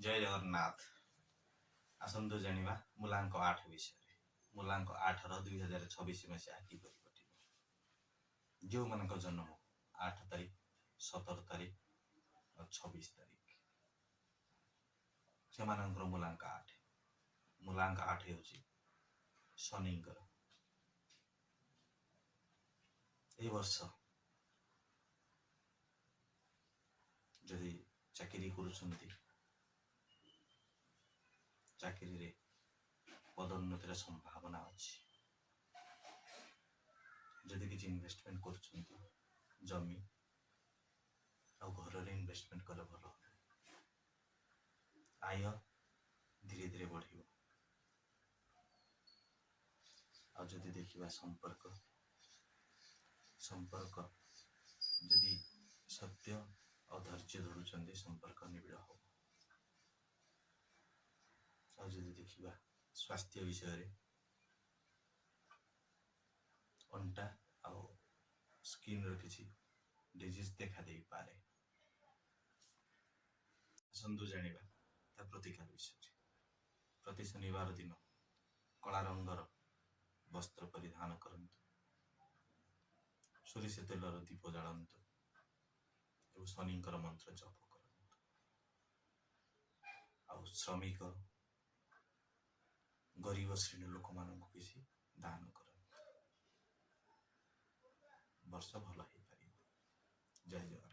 ଜୟ ଜଗନ୍ନାଥ। ଆସନ୍ତୁ ଜାଣିବା ମୂଲାଙ୍କ 8 ବିଷୟରେ। ମୂଲାଙ୍କ 8ର 2026 ମସିହା କିପରି କଟିବ? ଯେଉଁମାନଙ୍କ ଜନ୍ମ 8 ତାରିଖ, 17 ତାରିଖ ଆଉ 26 ତାରିଖ, ସେମାନଙ୍କର ମୂଲାଙ୍କ 8। ମୂଲାଙ୍କ 8 ହେଉଛି ଶନିଙ୍କର। ଏହି ବର୍ଷ ଯଦି ଚାକିରି କରୁଛନ୍ତି, ଚାକିରିରେ ପଦୋନ୍ନତିର ସମ୍ଭାବନା ଅଛି। ଯଦି କିଛି ଇନଭେଷ୍ଟମେଣ୍ଟ କରୁଛନ୍ତି, ଜମି ଆଉ ଘରରେ ଇନଭେଷ୍ଟମେଣ୍ଟ କଲେ ଭଲ ହେବ। ଆୟ ଧୀରେ ଧୀରେ ବଢ଼ିବ। ଆଉ ଯଦି ଦେଖିବା ସମ୍ପର୍କ, ସମ୍ପର୍କ ଯଦି ସତ୍ୟ ଆଉ ଧୈର୍ଯ୍ୟ ଧରୁଛନ୍ତି, ସମ୍ପର୍କ ନିବିଡ଼ ହେବ। ଆଉ ଯଦି ଦେଖିବା ସ୍ୱାସ୍ଥ୍ୟ ବିଷୟରେ, ଅଣ୍ଟା ଆଉ ସ୍କିନ୍ର କିଛି ଡିଜିଜ୍ ଦେଖା ଦେଇପାରେ। ଆସନ୍ତୁ ଜାଣିବା ତା ପ୍ରତିକାର ବିଷୟରେ। ପ୍ରତି ଶନିବାର ଦିନ କଳା ରଙ୍ଗର ବସ୍ତ୍ର ପରିଧାନ କରନ୍ତୁ, ସୋରିଷ ତେଲର ଦୀପ ଜାଳନ୍ତୁ ଏବଂ ଶନିଙ୍କର ମନ୍ତ୍ର ଜପ କରନ୍ତୁ। ଆଉ ଶ୍ରମିକ, ଗରିବ ଶ୍ରେଣୀ ଲୋକମାନଙ୍କୁ କିଛି ଦାନ କରନ୍ତୁ। ବର୍ଷ ଭଲ ହେଇପାରିବ। ଜୟ ଜଗନ୍ନାଥ।